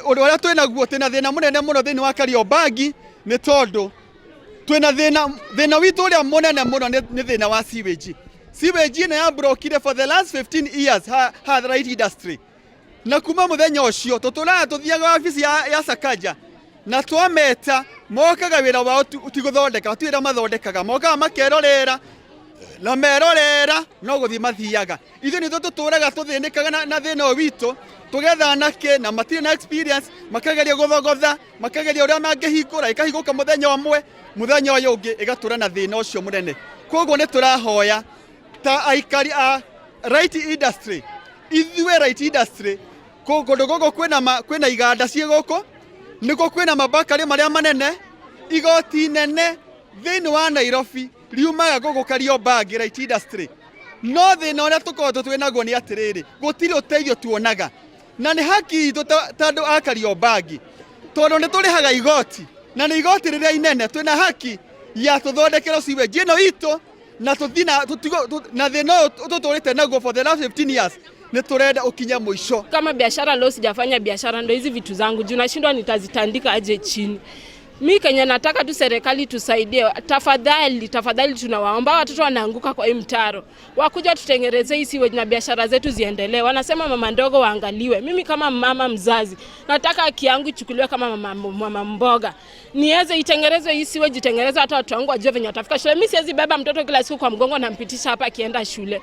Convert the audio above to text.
Ũndũ ũrĩa twĩ naguo, twĩna thĩna mũnene mũno thĩinĩ wa Kariobangi, nĩ tondũ twĩna thĩna. Thĩna witũ ũrĩa mũnene mũno nĩ thĩna wa sewage. Sewage ĩno ya brokire for the last 15 years ha Light Industry, na kuma mũthenya ũcio tũtũraga tũthiaga wabici ya Sakaja na twameta mokaga, wĩra wao ti gũthondeka, ti wĩra mathondekaga, mokaga makerorera na merorera no gũthiĩ mathiaga. Ithuĩ nĩtũ tũtũraga tũthĩnĩkaga na thĩna ũyũ witũ, tũgetha anake na matirĩ na experience, makageria gũthogotha, makageria ũrĩa mangĩhingũra, ĩkahingũka mũthenya ũmwe, mũthenya ũyũ ũngĩ ĩgatũra na thĩna ũcio mũnene. Koguo nĩ tũrahoya ta aikari a Light Industry, ithuĩ Light Industry, kũndũ gũkũ kwĩna iganda ciĩ gũkũ, nĩkuo kwĩna mabakari marĩa manene, igoti nene thĩinĩ wa Nairobi riumaga gũkũ Kariobangi Light Industry. No thĩna ũrĩa tũkoretwo twĩ naguo nĩ atĩrĩrĩ, gũtirĩ ũteithio tuonaga, na nĩ haki itũ ta andũ a Kariobangi, tondũ nĩ tũrĩhaga igoti na nĩ igoti rĩrĩa inene, twĩna haki ya tũthondekerwo sewage ĩno itũ na tũthiĩ na na thĩna ũyũ tũtũrĩte naguo for the last 15 years nĩ tũrenda ũkinye mũico. Kama biashara leo sijafanya biashara, ndo hizi vitu zangu juu nashindwa nitazitandika aje chini. Mi kenye nataka tu serikali tusaidie, tafadhali, tafadhali tunawaomba, watoto wanaanguka kwa hii mtaro, wakuja tutengeneze hii sewage na biashara zetu ziendelee. Wanasema mama ndogo waangaliwe. Mimi kama mama mzazi nataka haki yangu ichukuliwe kama mama mboga, niweze itengenezwe hii sewage, itengenezwe hata watu wangu wajue venye watafika shule. Mi siwezi beba mtoto kila siku kwa mgongo nampitisha hapa akienda shule.